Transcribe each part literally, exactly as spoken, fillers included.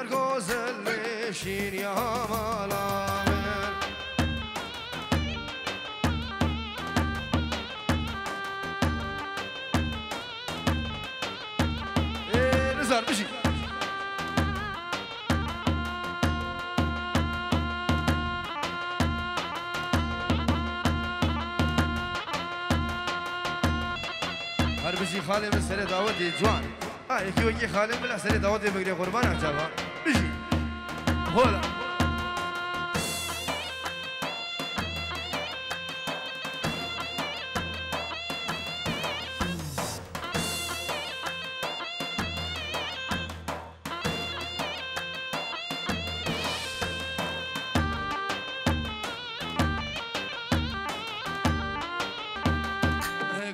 Gozelê şîn ya mala min. Ê, Nizar, bijî. Her bijî xalê min serê dawetê ciwan. Ha, yekî wekî xalê min la serê dawetê bigirê qurbana çava. Bijî. Hola.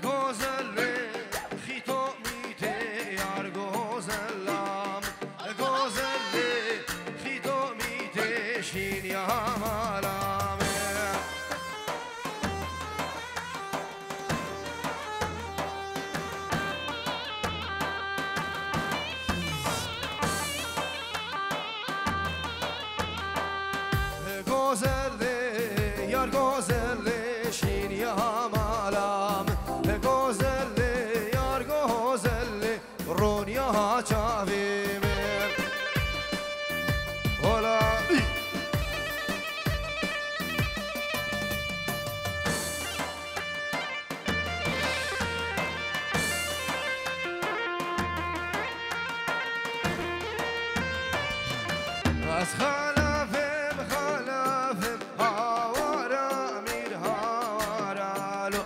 Gozelê xîto mîtê yar gozelam. Gozelê xîto mîtê şîn ya mala min. Gozelê, yar gozelê, şîn ya mala min. Gozelê, yar gozelê, roniya çavê min. Hola, bî. Ez xelefim, xelefim, hawara mîr, hawara lo.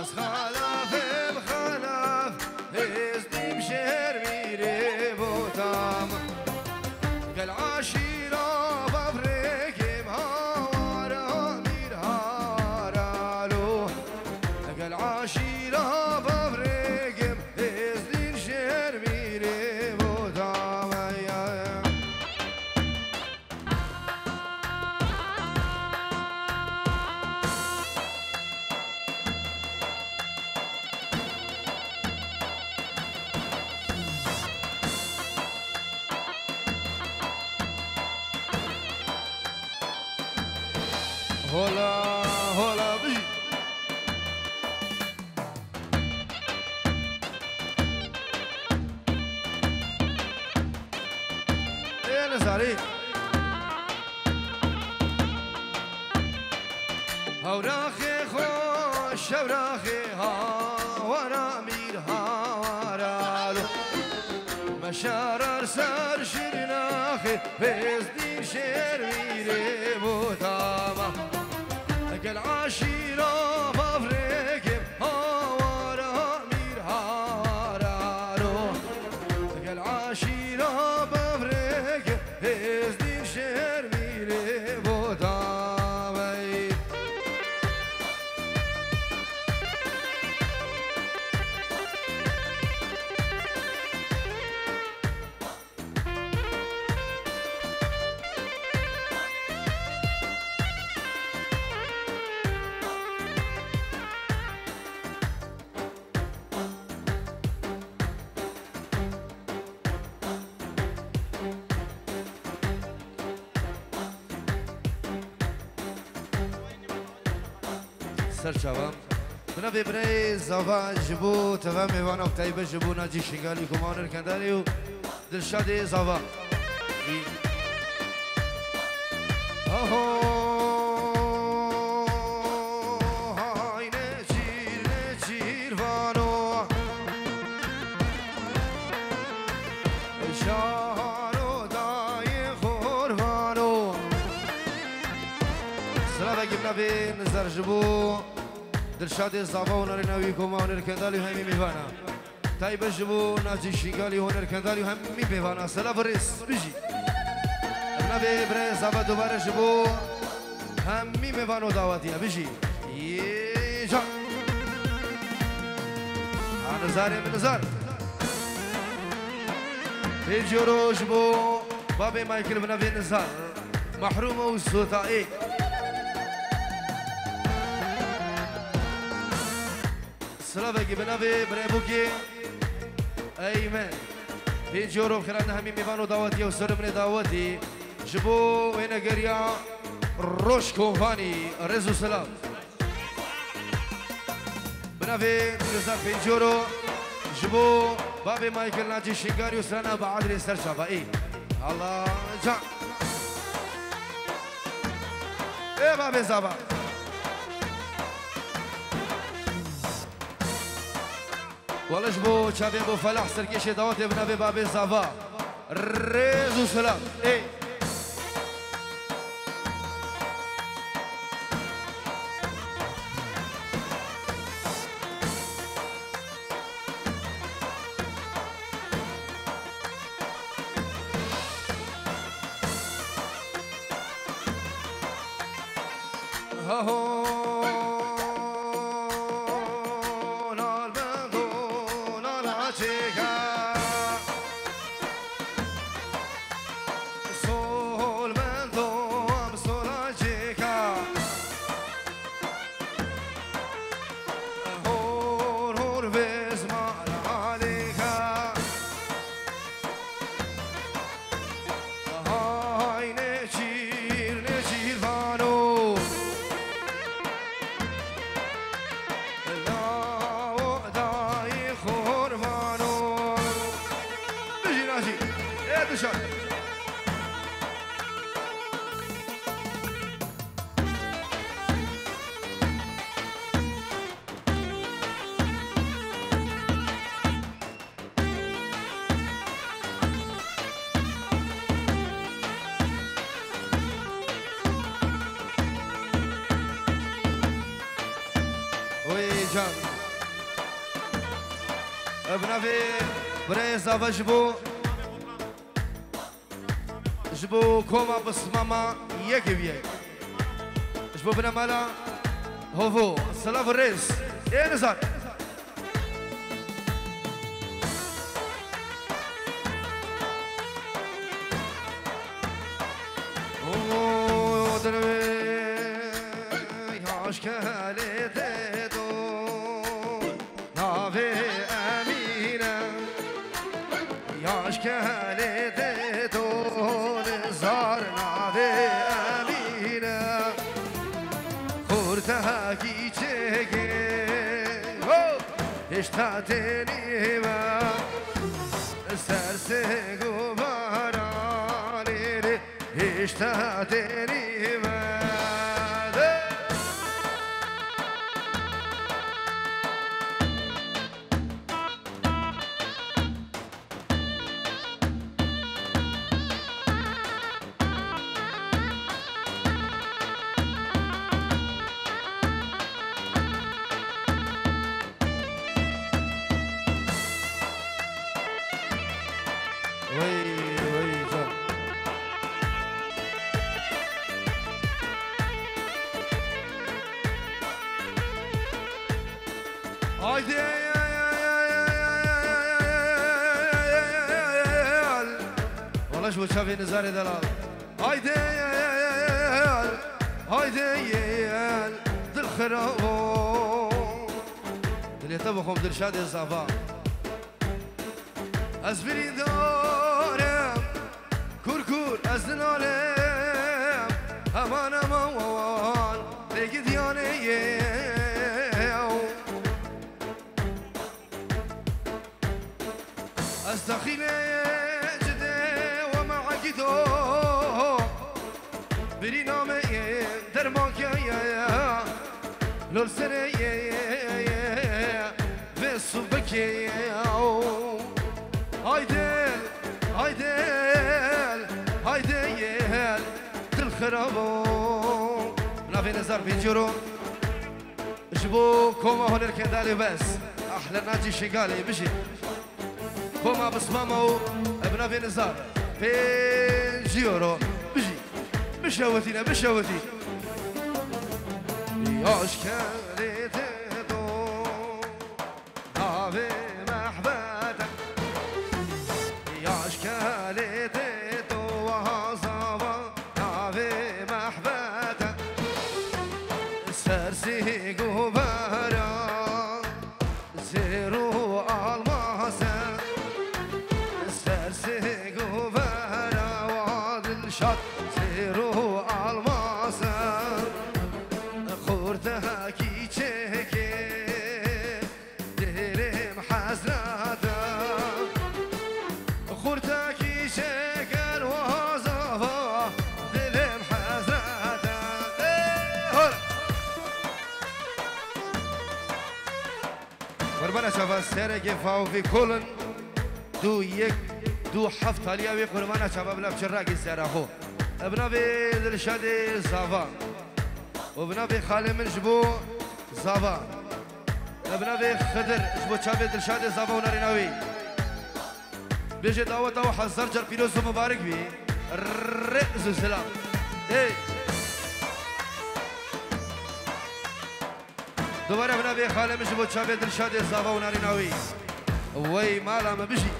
Ez xelefim, xelef, hêzdîm şêr mîrê botam. Gel aşîra bavrêkêm, hawara mîr, hawara lo. Gel aşîra bavrêkêm, hêzdîn şêr mîrê botam. Hola, hola, bijî. Ê Nizarî. Hewraxê xweş, hewraxê hawara mîr hawara lo. Meşarar ser şirinaxê, hêzdîn şêr mîrê botama. Gel aşîra bavrêkêm, hawara mîr hawara lo. Gel aşîra bavrêkêm, hêzdîn şêr mîrê botama. Ser çava. Bi navê birayê Zava ji bo teva mêvana û taybet ji bo Nacî Şingalî ku ma huner kendarê û Dilşadê Zava. Aho, hay neçîr, neçîr vano. Şaro dayê xor vano. Silavekî bi navê Nizar ji bo Dilşadê Zava û narîna wî ku ma huner kendalî û hemî mêvana. Taybet ji bo Nacî Şingalî, hunerkendalî û hemî mêvana. Silav û rêz, bijî. Bi navê birayê Zava dubare ji bo hemî mêvan û dawetiye, bijî. Yê can. Ha, Nizarê min Nizar. Pêncî euro ji bo babê Michael bi navê Nizar. Mehrûm û Sotayê. Silavekî bi navê Birebûkê Eymen. Pêncî euro bi xêrhatina hemî mêvan û dawetî û serê min ê dawetî ji bo wênegeriya Roj Kovanî, rêz û silav. Bi navê du hezar pêncî euro ji bo babê Michael Nacî Şingarî û strana Bahadirê Serçava. Ê, Allah can. Ê babê Zava. Wele ji bo çavên bo felah serkêşê dawetê bi navê babê Zava. Rêz û silav. Ê. Hay nêçîr, nêçîrvano. Lawo dayî xorvano. Bijî Nacî. Ê dişa. Oy can. Ev navê birayê Zava ji bo Ji bo koma Bismama yek û yek. Ji bo binemala Hovo. Silav û rêz. Ê nizar. O dilê aşkelê te do. Navê Emîne, yaş kelê te don zar navê Emîne. Xurtekî çêke, ho, hişta tenî ve, ser sêg û baranê. Hişta tenî me de. Wey, wey, can. Haydi. Wala ji bo çavê nizarê delal. Haydi, haydi, dil xirabo. Dilê te bixwim Dilşadê Zava. Ez birîndar im, kur kur ez dinalim, heman heman wawan lê gidiyanê yew. Ez dexîlê cidê we me egîdo, birîna me derman ke ye, lol serê ye, vê subekê. Haydi, haydi, haydi, dil xirabo. Navê nizar pêncî euro. Ji bo koma hunerkê Dalê Bes. Ahlen Nacî Şingalê, bijî. Koma Bismama û bi navê nizar. Pêncî euro. Bijî. Bişewitîne, bişewitî. Yaş kelê te do. Navê mehbete. Yaş kelê te do, waha zava. Navê mehbete. Ser sîg û bera. Zêr û almase. Ser Govera wa Dilşad, sêr û almas e, xurtekî çêkê dilê min hezret e. Xurtekî çêker wa zava, dilê min hezret e. Ê, hol! Qurbana çava sereke favî kolin. Du yek, du heft taliya wê qurbana çava bila biçe rakî sera xwe. Bi navê Dilşadê Zava. Û bi navê xalê min ji bo Zava. Bi navê Xidir ji bo çavê Dilşadê Zava û narîna wî. Bêje daweta we hezar car pîroz û mibarik bî. Rêz û selam. Ê. Dubare bi navê xalê min ji bo çavê Dilşadê Zava û narîna wî. Wey mala me bijî.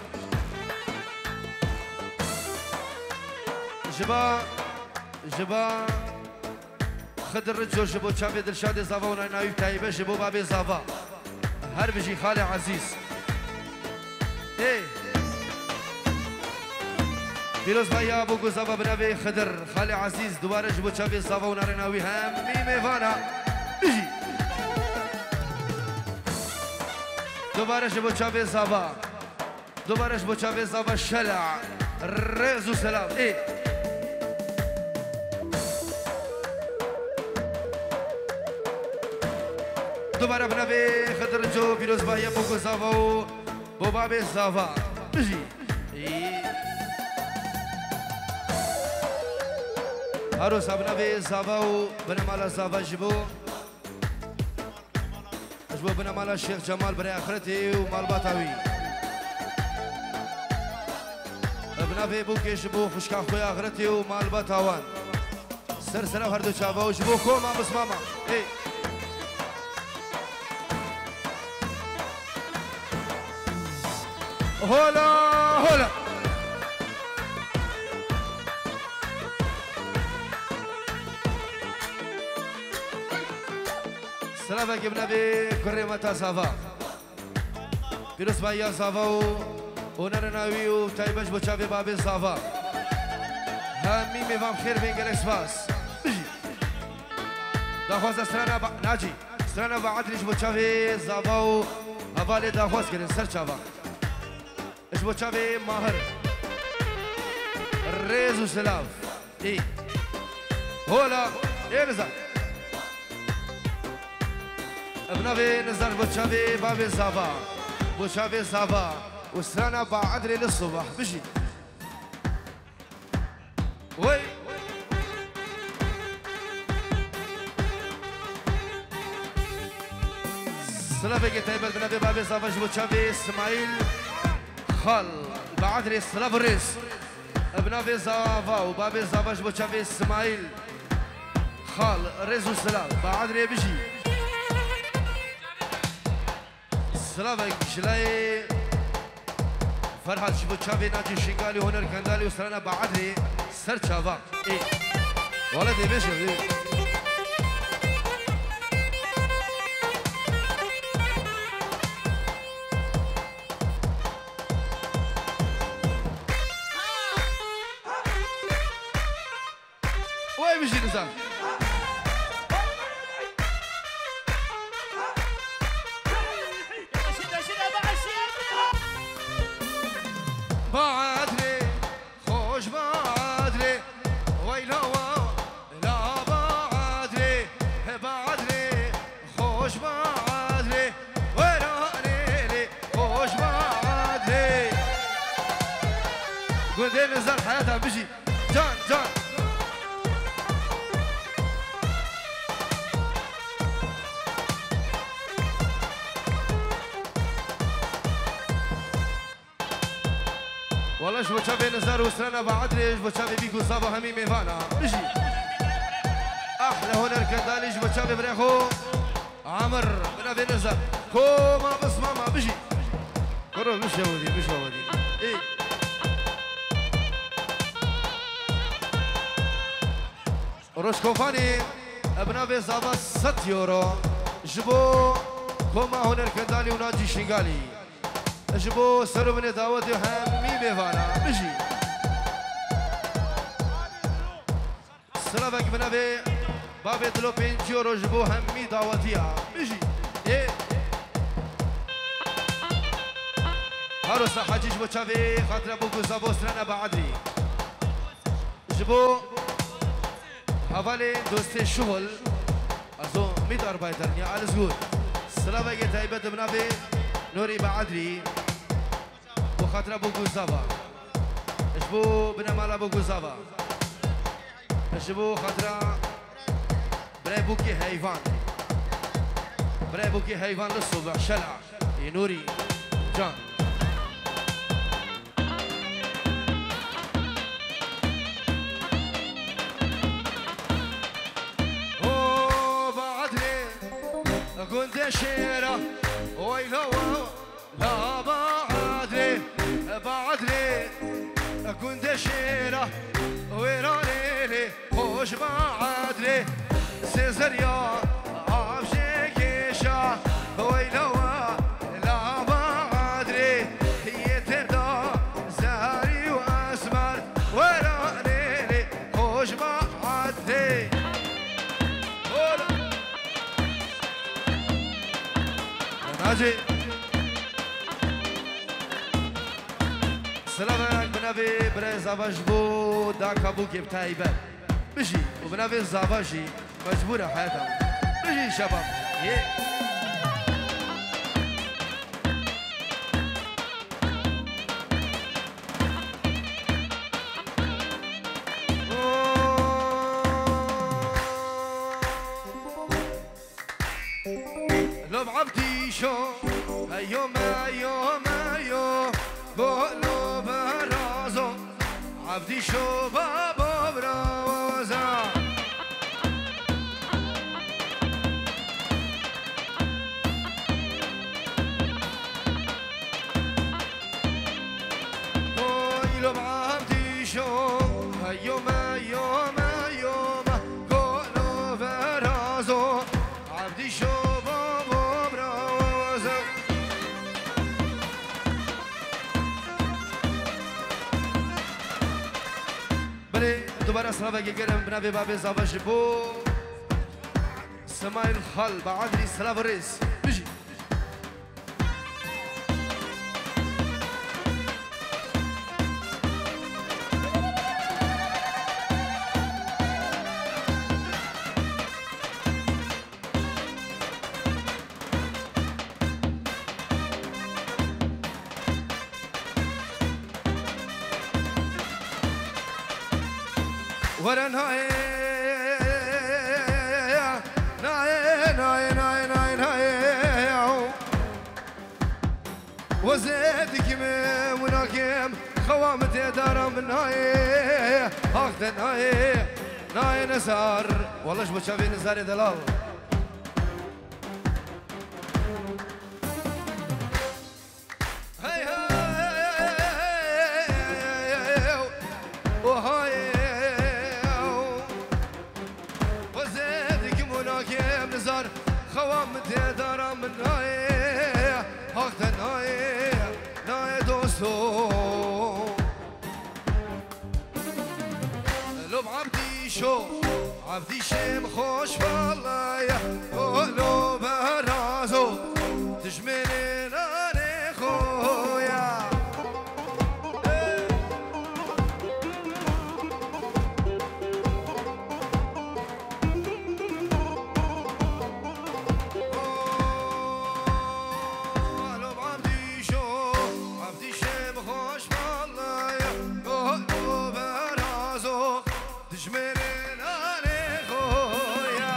Ji ba, ji ba Xidir Rico ji bo çavê Dilşadê Zava û narîna wî, taybet ji bo babê Zava. Her bijî xalê ezîz. Ê. Pîrozbahiya bo ku Zava bi navê Xidir, xalê ezîz, dubare ji bo çavê Zava û narîna wî hemî mêvana. Bijî. Dubare ji bo çavê Zava. Dubare ji bo çavê Zava şela. Rêz û selam. Ê. Dubare bi navê Xidir Rico, pîrozbahiya bo ku Zava û bo babê Zava. Bijî. Ê. Arosa bi navê Zava û binemala Zava ji bo, ji bo binemala Şêx Cemal birê axretê û malbata wî. Bi navê Bûkê ji bo xwişka xwe ya axretê û malbata wan. Ser sera her du çava û ji bo koma mismama. Ê. Hola, hola. Silavekê bi navê kurê me ta Zava. Pîrozbahiya Zava û hunerina wî û taybet ji bo çavê babê Zava. Hemî mêvan xêr bên, gelek spas. Bijî. Daxwaza strana ba-, nacî. Strana Baadrê ji bo çavê Zava û hevalê daxwaz kirin ser çava. Ji bo çavê Mahir. Rêz û silav. Ê. Hola, ê Nizar. Bi navê Nizar bo çavê bavê Zava. Bo çavê Zava. Û strana Baadrê li sobah. Bijî. Wey. Silavekê taybet bi navê bavê Zava ji bo çavê Smaîl Xal. Baadrê silav û rêz. Bi navê Zava û bavê Zava ji bo çavê Smaîl Xal, rêz û silav. Baadrê bijî. Silavek ji layê Ferhat ji bo çavê Nacî Şingalî, Honer Kendalî û strana Baadrê ser çava. Ê. Wele dê bêje, dê. Wey bijî Nizar. Baadrê, xoş Baadrê, weyla wa, la Baadrê, he Baadrê, xoş Baadrê, weyla lê lê, xoş Baadrê. Gundê Nizar heyata bijî. Can, can. Wala ji bo çavê Nizar û strana Baadrê, ji bo çavê Bîk û Zava hemî mêvana. Bijî. Ahle Honer Kendalî ji bo çavê birê xwe. Amir, bi navê Nizar. Koma bismama bijî. Kuro bişewidî, bişewidî. Ê. Roşkofanî, bi navê Zava sed euro. Ji bo Koma Huner Kendalî û Nacî Şingalî. Ji bo ser û binê dawetê hemî mêvana. Bijî. Silavek bi navê Babê Dilo pêncî euro ji bo hemî dawetiya. Bijî. Ê. Harosa Hecî ji bo çavê xatira bo ku zavo strana Baadrî. Ji bo hevalê dostê şuxul, also Mitarbeiter, ya alles gut. Silavekê taybet bi navê Nûrî Baadrî. Bo xatira bo ku zava. Ji bo binemala bo ku zava. Ji bo xatira birayê bûkê heyvan. Birayê bûkê heyvan li sobe şela. Ê Nûrî can. Ho Baadrê, gundê şêra, weyla wa. La Baadrê, Baadrê, gundê şêra, wêranê lê, xweş Baadrê, sêzeriya avjê kêşa, weyla wa, la Baadrê, yê têda zerî û esmer, wêranê lê, xweş Baadrê. Ola. Hacî. Silavek bi navê birayê zava ji bo daka bûkê bi taybet. Bijî û bi navê zava jî mecbûr e heyata. Bijî şebab. Yê. Lom Abdîşo, heyo me, yo me, yo, go lo berazo, Abdîşo babo braza. Oy, Lom Abdîşo, heyo me, yo me, yo me, go lo berazo, Abdîşo babo braza. Belê, dubare silavekê gerim bi navê babê zava ji bo Semaîl Xal Baadrî silav û rêz. Bijî. Were nayê, nayê, nayê, nayê, nayê, nayê. Wezê dikim, winakim, xewa min tê dara min nayê. Hax de nayê, nayê Nizar. Wele ji bo çavê Nizarê delal. Hey, hey, oh, hey, oh. Wezê dikim û nakim Nizar, xewa min tê dara min nayê, haq te nayê, nayê dosto. Lom Abdîşo, Abdîşêm xweş vallaya, o lo berazo, dijminê nanê xo ya. Lom Abdîşo, Abdîşêm xweş vallaya, o lo berazo, dijminê nanê xo ya.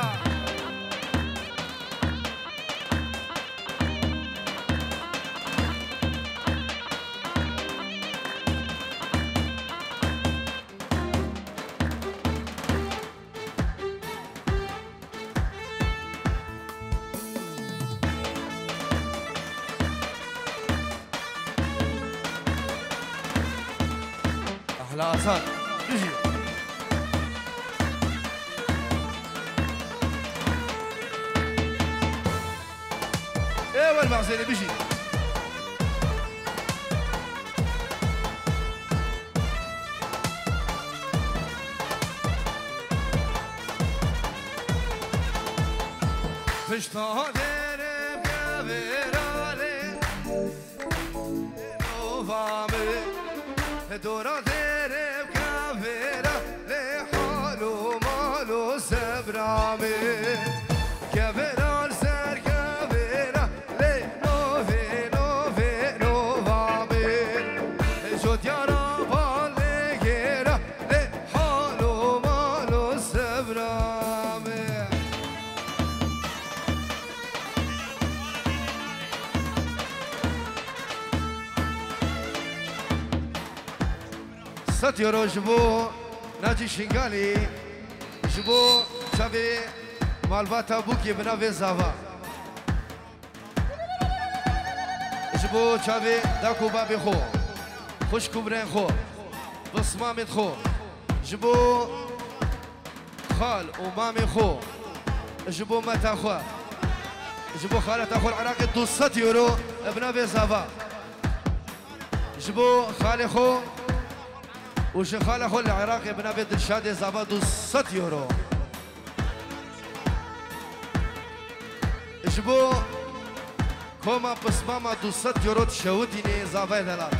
Ehla Hasan. Bijî. Ê wer baxzênê bijî. Pişta derim kevêra lê nova min. Dora derim kevêra lê hal û mal û sebra min. Kevêra li ser kevêra lê novê, novê, nova min. Jotiyara bal lê gêra lê hal û mal û sebra min. Sed euro ji bo Nacî Şingalî, ji bo çavê malbata Bûkê bi navê Zava. Ji bo çavê dako babê xwe, xwişk û birên xwe, pismamên xwe, ji bo xal û mamê xwe, ji bo meta xwe, ji bo xaleta xwe li Iraqê du sed euro bi navê Zava. Ji bo xalê xwe û ji xala xwe li Iraqê bi navê Dilşadê Zava du sed euro. Ji bo koma pismama du sed euro dişewitînê Zavayê delal.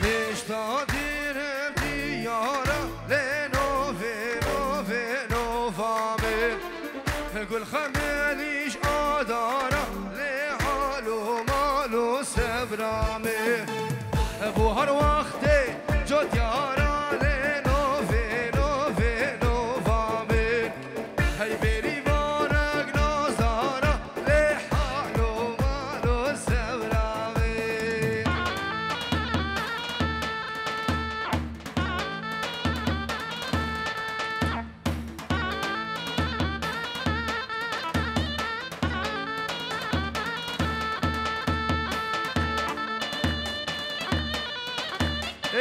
Pêşta dîrim diyara lê novê, novê, nova min. Gul xemelîş adara lê hal û mal û sebra min. Bo her wextê cotiyara lê novê, novê, nova min. Hey bêrîvanek nazara lê hal û mal û sebra min.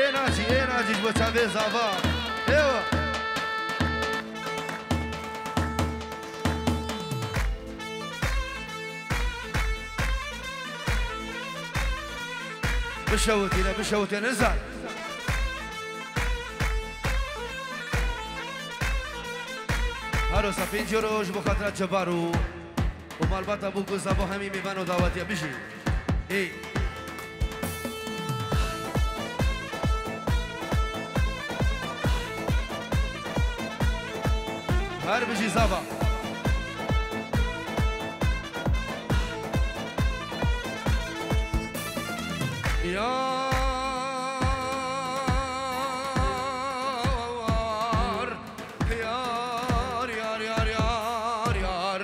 Ê Nacî, ê Nacî ji bo çavê Zava. Êwa. Bişewitîne, bişewitîne, nizan. Her wisa pênc euro ji bo xatira Cebar û, û malbata Bûk û Zava hemî mêvan û dawetiye bijî. Ê. Her bijî Zava. Yar, yar, yar, yar, yar, yar.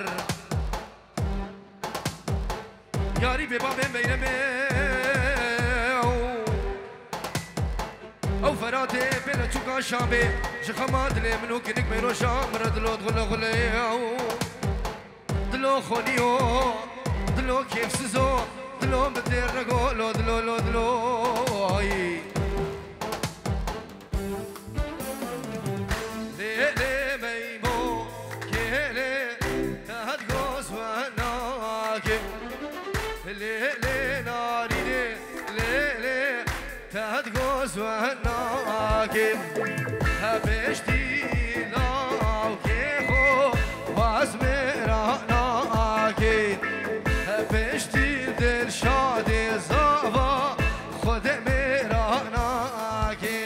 Yarî bê bavê Meyremê. Ew Feratê pê neçûka Şamê. Ji xema dilê min û kinik Mêroşa min re dilo dixule xulê. Dilo xoniyo, dilo kêfsizo, dilo bi têr rego, lo dilo, lo dilo. Ay. Lê lê meymo kê lê, tehet goz we nake. Lê lê narînê, lê lê tehet goz we nake. He piştî lawkê xo baz mêra nake. He piştî Dilşadê Zava Xwedê mêra nake.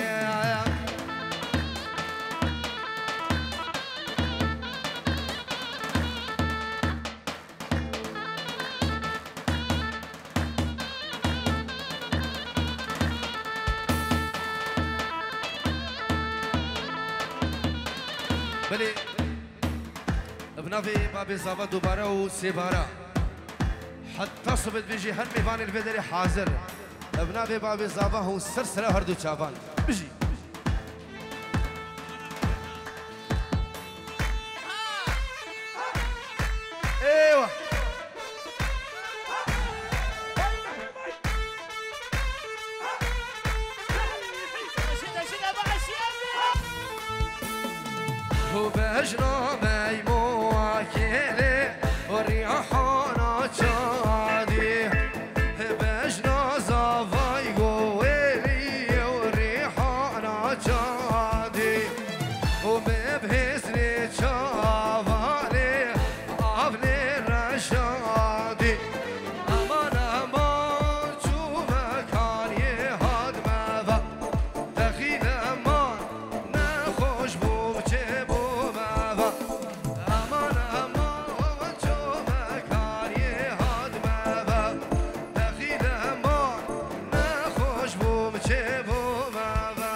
Belê, bi navê Babê Zava dubare û sêbara. Heta sibê dibêjî her mêvanê li vê derê hazir. Bi navê Babê Zava hûn ser sera her du çavan. Bijî. Eywa. Tu bejna meymo Kêlê û rîhana çandî, bejna zavay go wêlî û rîhana çandî, û me bi hêzrê çavanê avlê reşandî. Aman, aman, çû vekariyê hat me va, dexîle man, nexweş bû, çê bû me va. Aman, aman, ço vekariyê hat me ve. Dexîle man, nexweş bûm, çê bû me ve.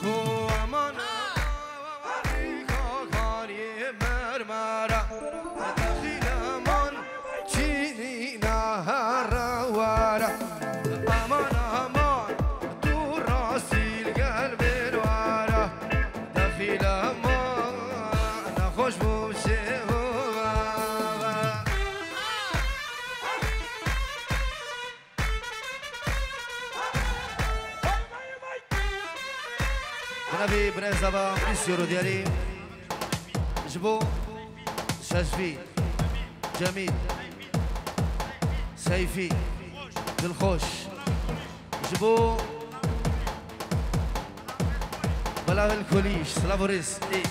Go aman, aman, aman, kakariyê mermera, dexîle man, çînî nahara wara. Aman, aman, tu rastî li gel bên wara. Dexîle man, nexweş bûm, çê bû me ve. Binevî birêz zava bîst euro diyarî ji bo Şeşvî, Cemîl, Seyfî, Dilxweş, ji bo Belawel Kolîş, silav û rêz. Ê.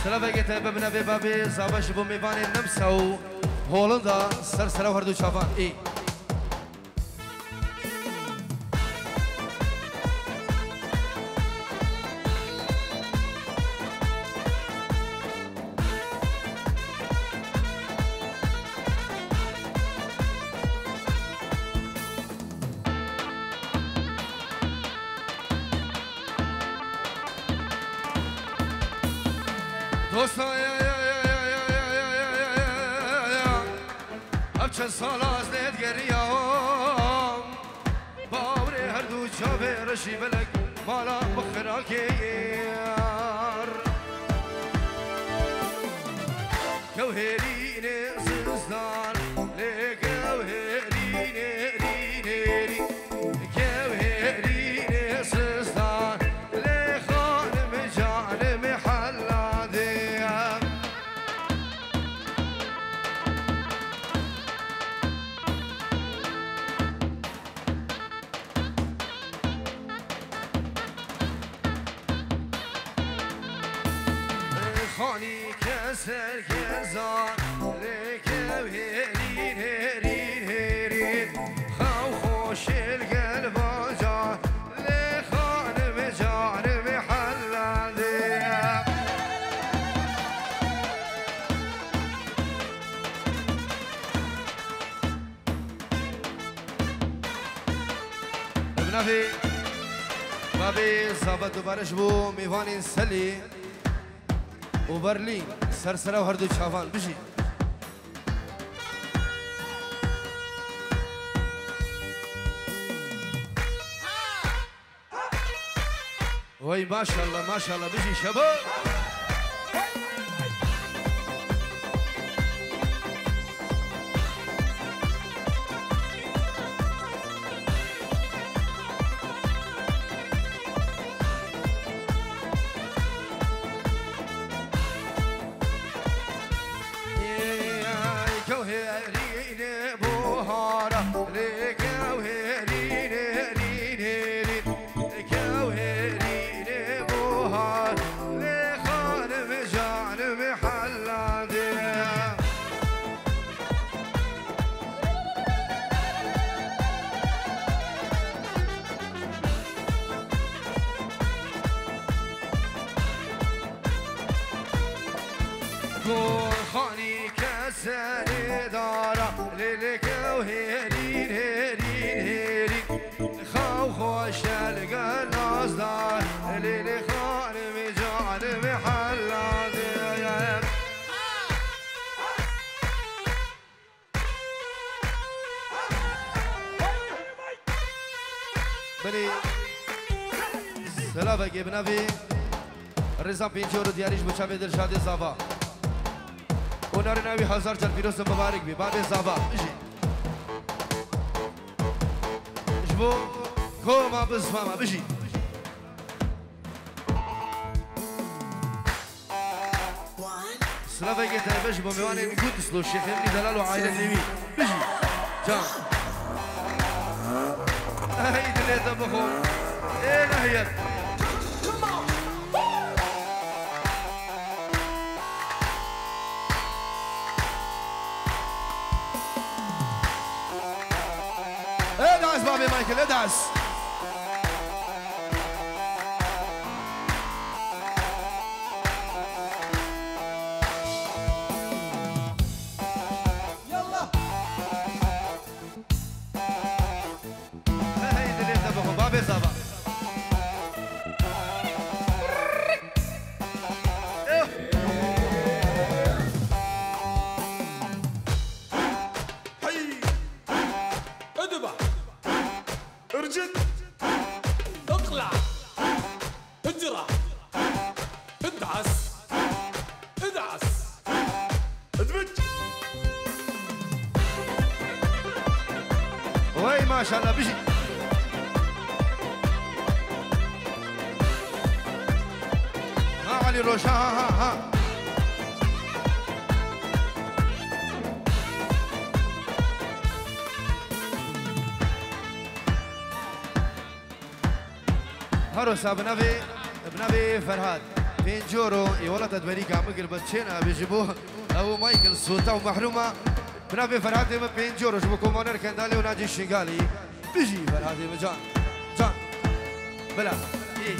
Silaveke taybet binevê bavê zava ji bo mêvanên Nemsa û Holanda, ser sera û her du çavan. Ê. Dosta ya, ya, ya. Ev çend sala ez nêdigeriyam. Bawerê her du çavê reşî belek mala bi xirakê yar. Kewhêrînê zistan, lê kewhêrînê rînê rî. Kewhêrînê zistan, lê xanim canim hela dê. Xanî keser kezan, lê kew hêrîn, hêrîn, hêrîn. Xew xweş li gel bacan, lê xanim canim hela dê. Bi navê bavê Zavet dubare ji bo mêvanên Selê û Berlîn, ser sera û her du çavan bijî. Wey maşallah, maşallah, bijî şebo. Ey, kewhêrînê buhara, lê kewhêrînê rînê rîn. Kewhêrînê buhar, lê xanim canim hela dê. Gulxanî keserê dara, lê lê kewhêrîn hêrîn hêrîn. Xew xweş e li gel nazdar, lê lê xanimê canimê hela dê. Silavekê bi navê Rêza Pêncî Euro diyarî ji bo çavê Dilşadê Zava. Û narîna wî hezar car pîroz û mibarek bî. Babê Zava, bijî. Ji bo koma bi ziva me, bijî. Silavekê taybet ji bo mêvanên Gudislo, Şêxê Emînî Delal û aîletê wî. Bijî. Can. Ey dilê te bixwe. Ê nehiyet. Ê dest babê Michael, ê dest. Hey, dilê te bixwe, babê Zava. Hey! Idba! Ircit! Iqla! Hicra! Id'as! Id'as! Idbic! Wey maşallah, bijî. Ha Elî Roşa, ha, ha, ha. Her wisa bi navê, bi navê Ferhat. Pêncî euro, ê wela te di berî ka min kir, bes çê nabê ji bo ew û Michael Sota û Mehrûma. Bi navê Ferhatê min pêncî euro ji bo Komaner Kendalê û Nacî Şingalî. Bijî Ferhatê min can. Can. Bila. Ê.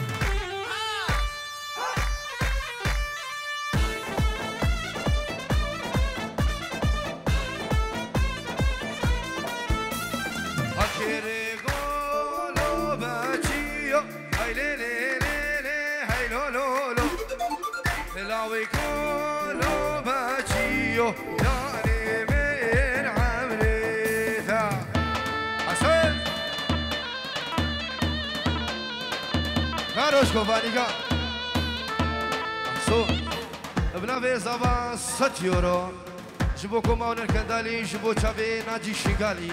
Akêrê golo beçiyo, hey lê lê lê lê, hey lo lo lo. Lawê golo beçiyo, canê min emrê te. Hasan. Karoş Kovanîga. So. Bi navê Zava sed euro. Ji bo Koma Huner Kendalî, ji bo çavê Nacî Şingalî.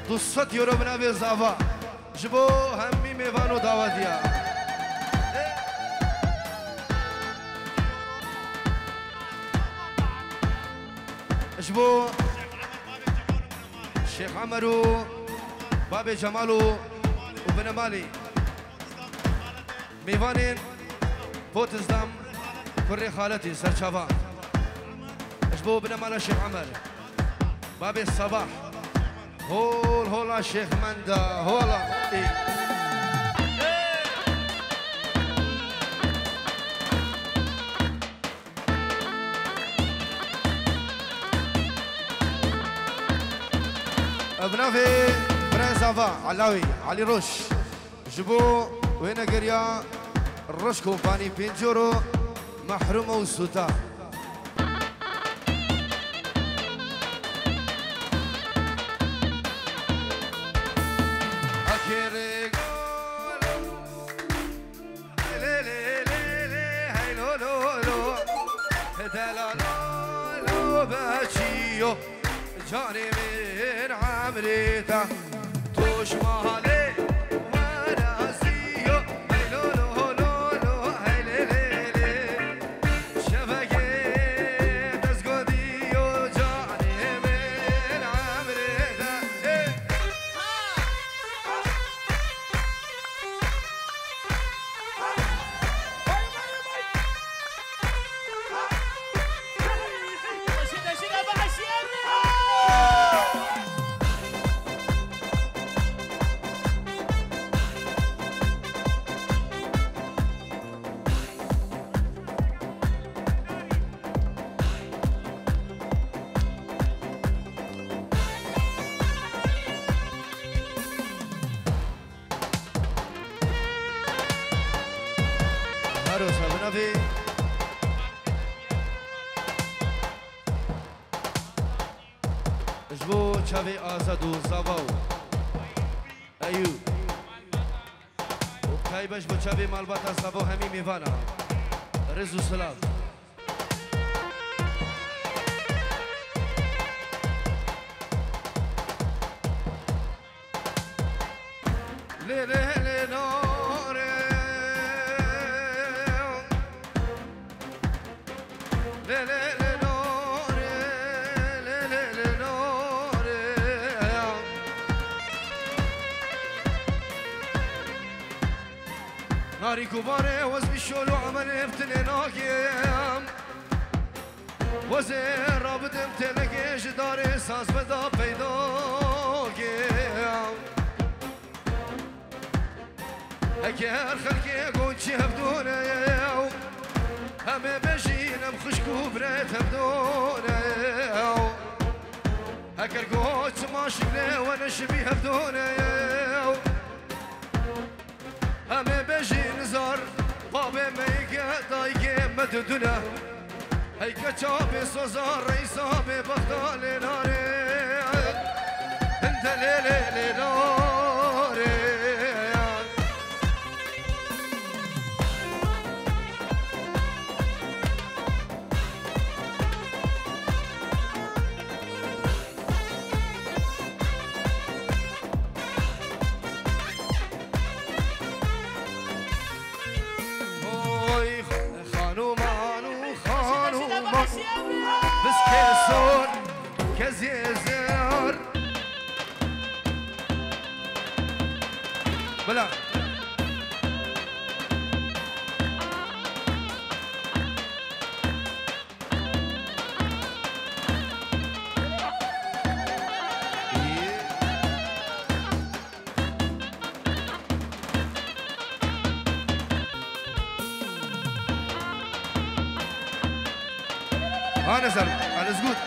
Du sed euro bi navê Zava. Ji bo hemî mêvan û dawetiya. Ji bo Şêx Emer û babê Cemal û, û binemalî. Mêvanên Potsdam, kurê xaletî, serçava. Ji bo binemala Şêx Emer. Babê Sabah. Hol, hola Şêx Menda, hola. Ê. Bi navê Birayê Zava, Elawî, Elî Roş. Ji bo wênegeriya Roş Kompanî pêncî euro Mehrûma û Sûta. Akêrê golo. Lê lê lê lê, hey lo lo lo. Delalo lo beçiyo. Canê min emrê te. Toş malê weraziyo. Hey lo lo lo lo, hey lê lê lê. Şevekê dest godiyo, canê min emrê te. Hey. Her wisa bi navê ji bo çavê Azad û Zava û Eyûb. Taybet ji bo çavê malbata Savo hemî mêvana. Rêz û silav. Lê lê lê lorê. Lê lê lê lorê, lê lê lê lorê. Narî ku barê wez bi şol û emelê bi tinê nakim. Wezê rabidim tenekê ji darê saz me da peyda kim. Heker xelkê gonçî hevdûne, em ê bejîn em xişk û birê hevdûne. Heker got çima şikle we ne ji bî hevdûne, em ê bejîn zar, babê me yê ke dayikê me didune. Hey keça bê soza, reysa bê bexda lê nare. Hinde lê lê lê nare. Oy, xanuman û xanuman, biskê sor, kezê zer. Bila. Alles, alles gut.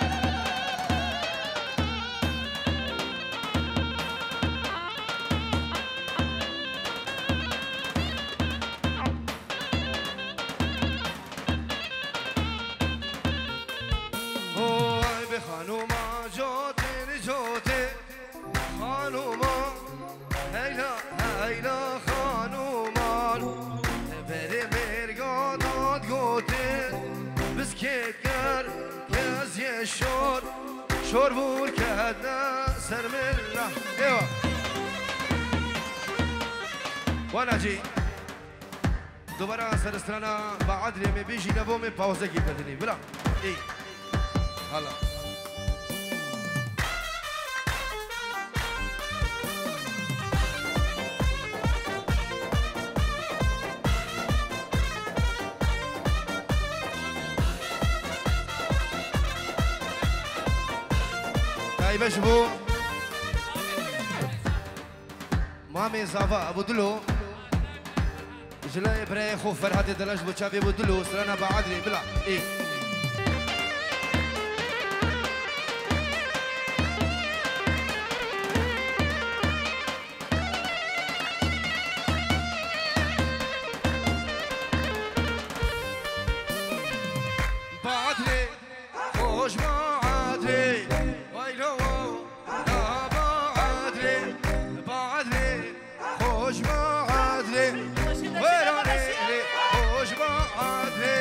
Oy be xanuma cotê li cotê, xanuma heyla heyla xanuman. Berê mêrga dad gotê, biskêt ker, keziyê şor, şor vûr ketne ser min la. Êwa. Wana cî. Dubara ser strana Baadrê me bêjî, ne bo me pawzekî bedinî. Bila. Ê. Hala. Taybet ji bo Mamê Zava Ebûdilo, ji layê birayê xwe Ferhatê Delaş bo çavê bo dilo, strana Baadrê, bila. Ê. Baadrê, xweş Baadrê, waylo. Baadrê, Baadrê, xweş Baadrê. Wêranê, xweş Baadrê.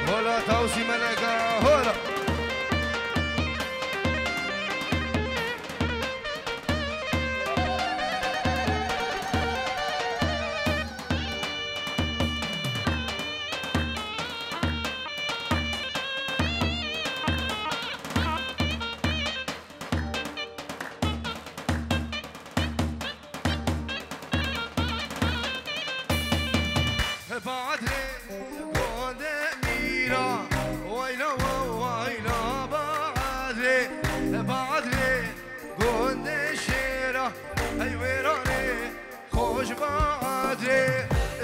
Hola Tawsî Meleka, hola. Baadrê gondê mîra, wayla wa wayla Baadrê, Baadrê gondê şêra, hey wêranê, xweş Baadrê,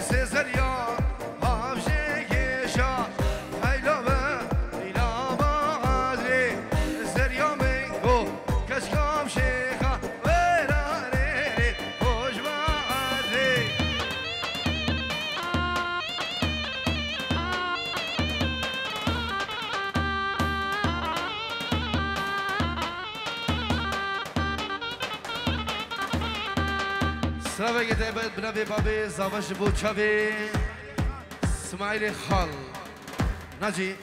sê zerya, havjê kêşa, heyla ve, heyla Baadrê, zerya mengo, keşkam şêxa, wêranê, xweş Baadrê. Raveke taybet bi navê Babê Zava ji bo çavê Smaîlê Xal. Nacî.